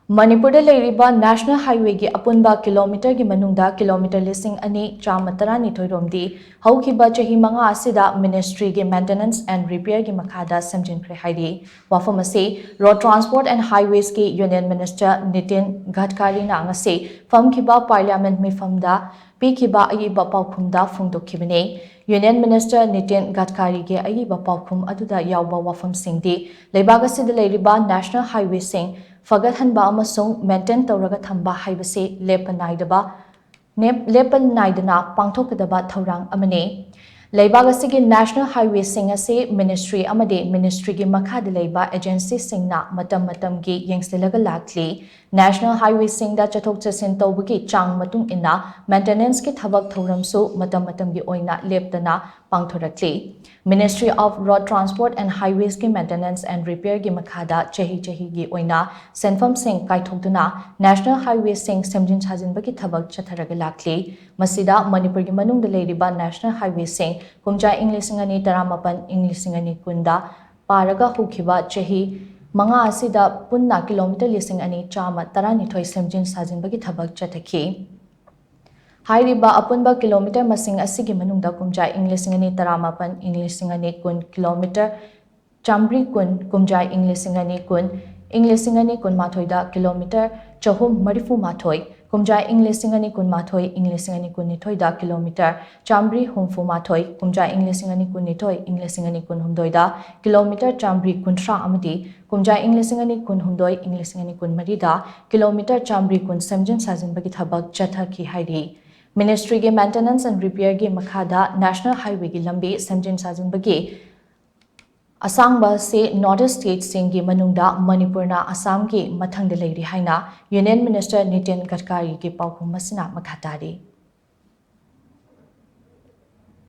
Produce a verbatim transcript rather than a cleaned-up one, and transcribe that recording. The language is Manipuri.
ꯃꯅꯤꯄꯨꯔꯗ ꯂꯩꯔꯤꯕ National Highwayꯒꯤ ꯑꯄꯨꯟꯕ ꯀꯤꯂꯣꯃꯤꯇꯔꯒꯤ ꯃꯅꯨꯡꯗ ꯀꯤꯂꯣꯃꯤꯇꯔ ꯂꯤꯁꯤꯡ ꯑꯅꯤ ꯆꯥꯝꯃ ꯇꯔꯥꯅꯤꯊꯣꯏ ꯔꯣꯝꯗꯤ ꯍꯧꯈꯤꯕ ꯆꯍꯤ ꯃꯉꯥ ꯑꯁꯤꯗ Ministryꯒꯤ Maintenance and Repairꯒꯤ ꯃꯈꯥꯗ ꯁꯦꯝꯖꯤꯟꯈ꯭ꯔꯦ ꯍꯥꯏꯔꯤ꯫ ꯋꯥꯐꯝ ꯑꯁꯤ Road Transport and Highwaysꯀꯤ Union Minister Nitin ꯒꯗꯀꯥꯔꯤꯅ ꯉꯁꯤ ꯐꯝꯈꯤꯕ Parliament ꯃꯤꯐꯝꯗ ꯄꯤꯈꯤꯕ ꯑꯏꯕ ꯄꯥꯎꯈꯨꯝꯗ ꯐꯣꯡꯗꯣꯛꯈꯤꯕꯅꯤ꯫ Union Minister ꯅꯤꯇꯤꯟ ꯒꯗꯀꯥꯔꯤꯒꯤ ꯑꯏꯕ ꯄꯥꯎꯈꯨꯝ ꯑꯗꯨꯗ ꯌꯥꯎꯕ ꯋꯥꯐꯝꯁꯤꯡꯗꯤ ꯂꯩꯕꯥꯛ ꯑꯁꯤꯗ ꯂꯩꯔꯤꯕ National Highwayꯁꯤꯡ ꯐꯒꯠꯍꯟꯕ ꯑꯃꯁꯨꯡ maintain ꯇꯧꯔꯒ ꯊꯝꯕ ꯍꯥꯏꯕꯁꯤ ꯂꯦꯞꯄ ꯅꯥꯏꯗꯕ, ꯅꯦꯞ-, ꯂꯦꯞꯄ ꯅꯥꯏꯗꯅ ꯄꯥꯡꯊꯣꯛꯀꯗꯕ ꯊꯧꯔꯥꯡ ꯑꯃꯅꯤ꯫ ꯂꯩꯕꯥꯛ ꯑꯁꯤꯒꯤ National Highwayꯁꯤꯡ ꯑꯁꯤ Ministry ꯑꯃꯗꯤ Ministryꯒꯤ ꯃꯈꯥꯗ ꯂꯩꯕ agencyꯁꯤꯡꯅ ꯃꯇꯝ ꯃꯇꯝꯒꯤ ꯌꯦꯡꯁꯤꯜꯂꯒ ꯂꯥꯛꯂꯤ꯫ National Highwayꯁꯤꯡꯗ ꯆꯠꯊꯣꯛ ꯆꯠꯁꯤꯟ ꯇꯧꯕꯒꯤ ꯆꯥꯡ ꯃꯇꯨꯡ ꯏꯟꯅ maintenanceꯀꯤ ꯊꯕꯛ ꯊꯧꯔꯝꯁꯨ ꯃꯇꯝ ꯃꯇꯝꯒꯤ ꯑꯣꯏꯅ ꯂꯦꯞꯇꯅ ꯄꯥꯡꯊꯣꯔꯛꯂꯤ꯫ Ministry of Road Transport and Highwaysꯀꯤ Maintenance and Repairꯒꯤ ꯃꯈꯥꯗ ꯆꯍꯤ ꯆꯍꯤꯒꯤ ꯑꯣꯏꯅ ꯁꯦꯟꯐꯝꯁꯤꯡ ꯀꯥꯏꯊꯣꯛꯇꯨꯅ National Highwayꯁꯤꯡ ꯁꯦꯝꯖꯤꯟ ꯁꯥꯖꯤꯟꯕꯒꯤ ꯊꯕꯛ ꯆꯠꯊꯔꯒ ꯂꯥꯛꯂꯤ꯫ ꯃꯁꯤꯗ ꯃꯅꯤꯄꯨꯔꯒꯤ ꯃꯅꯨꯡꯗ ꯂꯩꯔꯤꯕ National Highwayꯁꯤꯡ ꯀꯨꯝꯖꯥ ꯏꯪ ꯂꯤꯁꯤꯡ ꯑꯅꯤ ꯇꯔꯥꯃꯥꯄꯟ, ꯏꯪ ꯂꯤꯁꯤꯡ ꯑꯅꯤ ꯀꯨꯟꯗ ꯄꯥꯔꯒ ꯍꯧꯈꯤꯕ ꯆꯍꯤ ꯃꯉꯥ ꯑꯁꯤꯗ ꯄꯨꯟꯅ ꯀꯤꯂꯣꯃꯤꯇꯔ ꯂꯤꯁꯤꯡ ꯑꯅꯤ ꯆꯥꯝꯃ ꯇꯔꯥꯅꯤꯊꯣꯏ ꯁꯦꯝꯖꯤꯟ ꯁꯥꯖꯤꯟꯕꯒꯤ ꯊꯕꯛ ꯆꯠꯊꯈꯤ꯫ ꯍꯥꯏꯔꯤꯕ ꯑꯄꯨꯟꯕ ꯀꯤꯂꯣꯃꯤꯇꯔ ꯃꯁꯤꯡ ꯑꯁꯤꯒꯤ ꯃꯅꯨꯡꯗ ꯀꯨꯝꯖꯥ ꯏꯪ ꯂꯤꯁꯤꯡ ꯑꯅꯤ ꯇꯔꯥꯃꯥꯄꯟ, ꯏꯪ ꯂꯤꯁꯤꯡ ꯑꯅꯤ ꯀꯨꯟ ꯀꯤꯂꯣꯃꯤꯇꯔ ꯆꯥꯃꯔꯤ ꯀꯨꯟ, ꯀꯨꯝꯖꯥ ꯏꯪ ꯂꯤꯁꯤꯡ ꯑꯅꯤ ꯀꯨꯟ, ꯏꯪ ꯂꯤꯁꯤꯡ ꯑꯅꯤ ꯀꯨꯟꯃꯥꯊꯣꯏꯗ ꯀꯤꯂꯣꯃꯤꯇꯔ ꯆꯍꯨꯝ ꯃꯔꯤꯐꯨ ꯃꯥꯊꯣꯏ, ꯀꯨꯝꯖꯥ ꯏꯪ ꯂꯤꯁꯤꯡ ꯑꯅꯤ ꯀꯨꯟꯃꯥꯊꯣꯏ, ꯏꯪ ꯂꯤꯁꯤꯡ ꯑꯅꯤ ꯀꯨꯟꯅꯤꯊꯣꯏꯗ ꯀꯤꯂꯣꯃꯤꯇꯔ ꯆꯥꯃꯔꯤ ꯍꯨꯝꯐꯨ ꯃꯥꯊꯣꯏ, ꯀꯨꯝꯖꯥ ꯏꯪ ꯂꯤꯁꯤꯡ ꯑꯅꯤ ꯀꯨꯟꯅꯤꯊꯣꯏ, ꯏꯪ ꯂꯤꯁꯤꯡ ꯑꯅꯤ ꯀꯨꯟꯍꯨꯝꯗꯣꯏꯗ ꯀꯤꯂꯣꯃꯤꯇꯔ ꯆꯥꯃꯔꯤ ꯀꯨꯟꯊ꯭ꯔꯥ ꯑꯃꯗꯤ ꯀꯨꯝꯖꯥ ꯏꯪ ꯂꯤꯁꯤꯡ ꯑꯅꯤ ꯀꯨꯟꯍꯨꯝꯗꯣꯏ, ꯏꯪ ꯂꯤꯁꯤꯡ ꯑꯅꯤ ꯀꯨꯟꯃꯔꯤꯗ ꯀꯤꯂꯣꯃꯤꯇꯔ ꯆꯥꯃꯔꯤ ꯀꯨꯟ ꯁꯦꯝꯖꯤꯟ ꯁꯥꯖꯤꯟꯕꯒꯤ ꯊꯕꯛ ꯆꯠꯊꯈꯤ ꯍꯥꯏꯔꯤ꯫ Ministryꯒꯤ Maintenance and Repairꯒꯤ ꯃꯈꯥꯗ National Highwayꯒꯤ ꯂꯝꯕꯤ ꯁꯦꯝꯖꯤꯟ ꯁꯥꯖꯤꯟꯕꯒꯤ ꯑꯁꯥꯡꯕ ꯑꯁꯤ North East stateꯁꯤꯡꯒꯤ ꯃꯅꯨꯡꯗ ꯃꯅꯤꯄꯨꯔꯅ ꯑꯁꯥꯝꯒꯤ ꯃꯊꯪꯗ ꯂꯩꯔꯤ ꯍꯥꯏꯅ Union Minister ꯅꯤꯇꯤꯟ ꯒꯗꯀꯥꯔꯤꯒꯤ ꯄꯥꯎꯈꯨꯝ ꯑꯁꯤꯅ ꯃꯈꯥ ꯇꯥꯔꯤ꯫